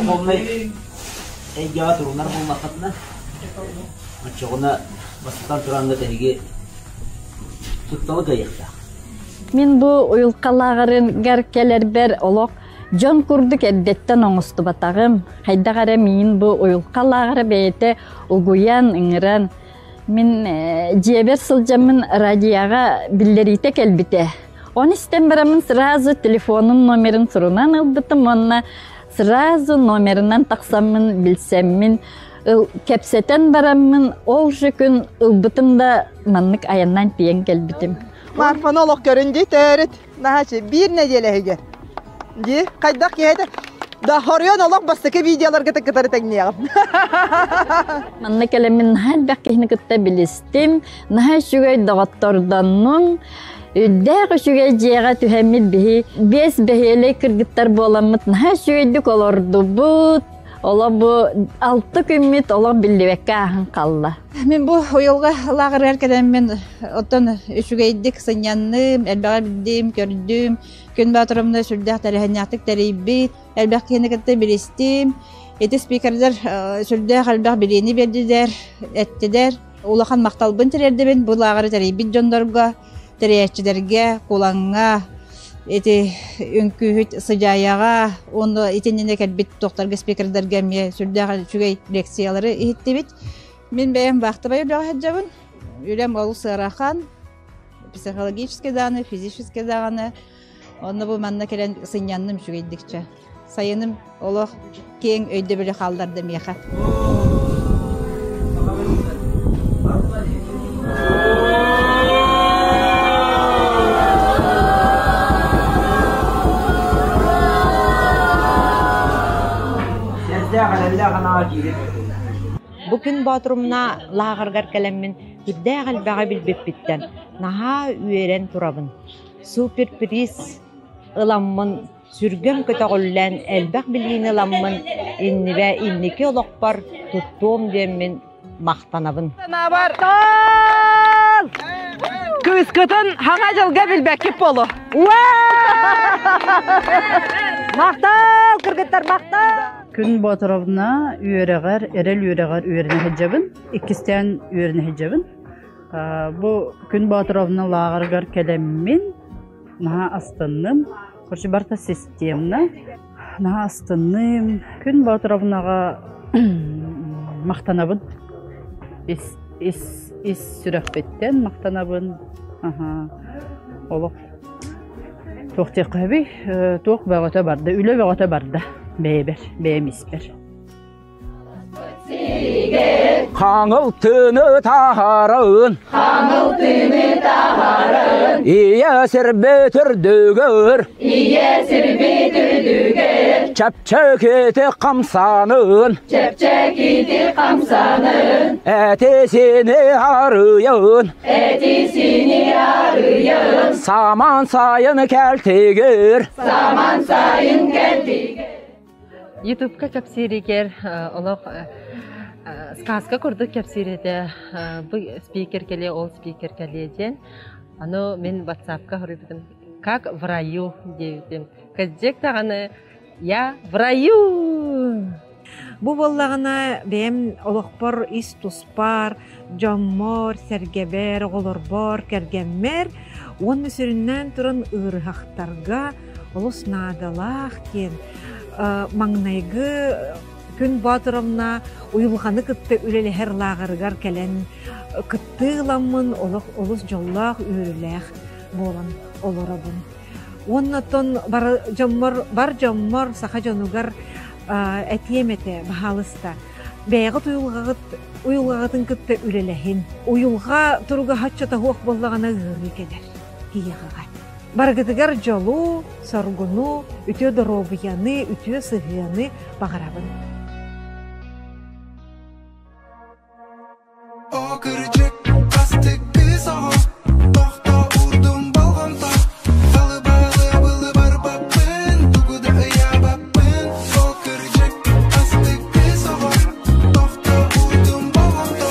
Духовнай эйгэҕэ турунар буоллаххытына, оччоҕуна бастатан тураҥҥыт эһиги кутталы кыайыахтаах. Мин бу уйулҕалааҕарыгар кэлэрбэр олох дьон курдук эрдэттэн оҥостубатаҕым. Хайдах эрэ миин бу уйулҕалааҕара бэйэтэ угуйан, ыҥыран, мин дьиэбэр сылдьаммын радиоҕа биллэриитэ кэлбитэ. Оны истэн бараммын сразу телефонун номерын сурунан ылбытым уонна сразу номерынан тахсаммын билсэммин кэпсэтэн бараммын ол же күн ылбытым да маннык айаннаан тиийэн кэлбитим. Марфаны олох көрүн дии төрүт наһаачы биир нэдиэлэ иһигэр дии хайдах киһи да хоруйан олох бастакы видеоларга кытары тэҥниэҕим. Манна кэлэммин наһаа элбэх киһини кытта билистим, наһаа үчүгэй доҕоттордоннум. Үрдээх үчүгэй дьиэҕэ түһэммит биһи биэс бэһиэлэй кыргыттар буоламмыт наһаа үчүгэйдик олордубут. Олох бу алты күммүт олох биллибэккэ ааһан хаалла. Мин бу уйулҕа лааҕырыгар кэлэммин оттон үчүгэйдик сынньанным, элбэҕи билдим, көрдүм. Күн Боотуровна сүрдээх тэрээһиннээхтик тэрийбит, элбэх киһини кытта билистим. Ити спикердэр сүрдээх элбэх билиини биэрдилэр, эттилэр. Улахан махталбын тириэрдэбин бу лааҕыры тэрийбит дьоннорго, тэрийээччилэргэ, Кулаҥҥа, ити үҥкүүһүт Сыдьаайаҕа уонна итиннинэ кэлбит туохтарга спикердэргэ эмиэ сүрдээх үчүгэй лекциялары иһиттибит. Мин бэйэм вахтовай үлэҕэ сылдьабын. Үлэм олус ыарахан, психологически даҕаны, физически даҕаны. Онно бу манна кэлэн сынньанным үчүгэйдикчэ. Сайыным олох киэҥ өйдөбүлү хаалларда миэхэ. Бу күн Боотурумна лааҕырыгар кэлэммин сүрдээх элбэҕи билбиппиттэн наһаа үөрэн турабын. Суперприз ыламмын сүргэм көтөҕүллэн элбэх билиини ыламмын иннибэ инники олохпор туттуом диэммин махтанабын. Санаабар кыыскытын хаҥа дьылга билбэккит болу. Махтал, кыргыттар, махтал! Күн Боотуровна үөрэҕэр, эрэл үөрэҕэр үөрэнэ сылдьабын. Иккистээн үөрэнэ сылдьабын. Бу Күн Боотуровна лааҕырыгар кэлэммин наһаа астынным. Короче, барыта системно. Наһаа астынным. Күн Боотуровнаҕа махтанабын. Ис, ис, ис сүрэхпиттэн махтанабын. Аха. Олох туох диэххэ сөбүй? Туох бөҕөтө барда, үлэ бөҕөтө барда бэйэбэр, бэйэм испэр. Хаҥыл тыыны таһарын Хаҥыл тыыны таһарын Ийэ сирбит үрдүгэр Ийэ сирбит үрдүгэр Чэпчэкити хамсанын Чэпчэкити хамсанын Эти-сини арыйын Эти-сини арыйын Саман сайын кэлтигир Саман сайын кэлтигир Ютубка кэпсииригэр олох сказка курдук кэпсиир этэ. Бу спикер кэлиэ, ол спикер кэлиэ диэн. Аны мин ватсапка суруйбутум «Как в раю» диэбитим. Кырдьык даҕаны «Я в раю!» Бу буоллаҕына бэйэм олохпор ис туспар, дьоммор, сэргэбэр, оҕолорбор, кэргэммэр уонна сүрүннээн туран ыарыһахтарга олус наадалаах диэн маҥнайгы Күн Боотуровна уйулҕаны кытта үлэлэһэр лааҕырыгар кэлэн кыттыы ыламмын олох олус дьоллоох үөрүүлээх буолан олоробун. Уонна оттон бар дьоммор, бар дьоммор, саха дьонугар этиэм этэ, баһаалыста, бэйэҕит уйулҕаҕыт уйулҕаҕытын кытта үлэлэһин. Уйулҕа туруга соччото суох буоллаҕына ыарыы кэлэр киһиэхэҕэ. Барыгытыгар дьолу, соргуну, үтүө доруобуйаны, үтүө сыһыаны баҕарабын. О кырдьык, астык кыыс оҕо, тохто уурдум болҕомто, Балыбалы барбаппын, тугу да ыйаабаппын. О кырдьык, астык кыыс оҕо, тохто уурдум болҕомто,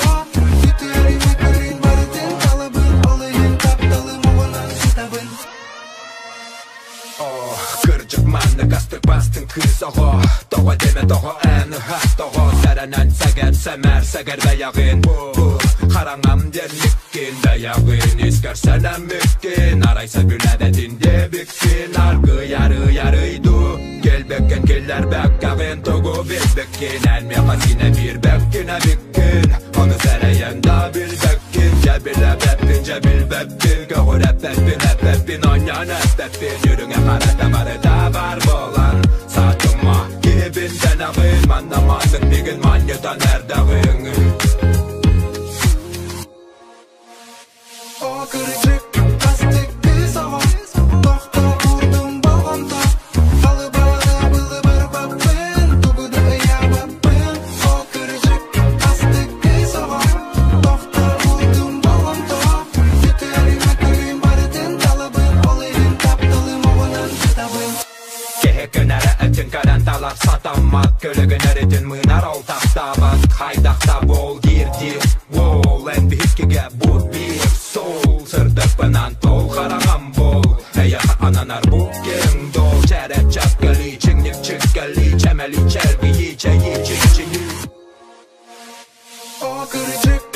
Үтүөрүмэ көрүн барытын талабын, ол иһин тапталым оҕунан сытабын. О, кырдьык маннык астык бастыҥ кыыс оҕо, тоҕо дэмэ тоҕо. Сэмээр сэгэр бэйэҕин Бу хараҥам диэн миккин Бэйэҕин искэр сэнэммиккин Арай сөбүлээбэтин диэбиккин Аргыый арый арый дуу Кэлбэккин киллэрбэккэҕин Тугу билбиккин Эн миэхэ синэ биирбэккин эбиккин Ону сэрэйэн да билбэккин Дьэ билэбэппин дьэ билбэппин Көҕүрэппэппин эппэппин Онньон эппэппин Үрүҥэ харата барыта бар буолан Саатыма киһибин дэнэҕин Манна маннык мигин манньытан эрдэҕиҥ О кырдьык, хастык кыыс оҕо Тохтообутум болҕомто Халыбалы былыбырбаппын Тугу да ыйаабаппын О кырдьык, хастык кыыс оҕо Тохтообутум болҕомто Үтүөрүмэ көрүүм барытын талабын Ол иһин тапталым оҕунан кытабын Киһи көнөрө өтүн көрөн талар сатаммат Көлөгүн өрүтүн мыынар ол таптаабат Хайдах да буол диир диир Уол эн биһиккигэ бу биир суол Сырдыкпынан тол хараҥам буол Эйэхэ ананар бу киэҥ дуол Чэрэп чэпкэли чиҥник чиккэли Чэмэли чэргийи чэйи чичини О кырдьык.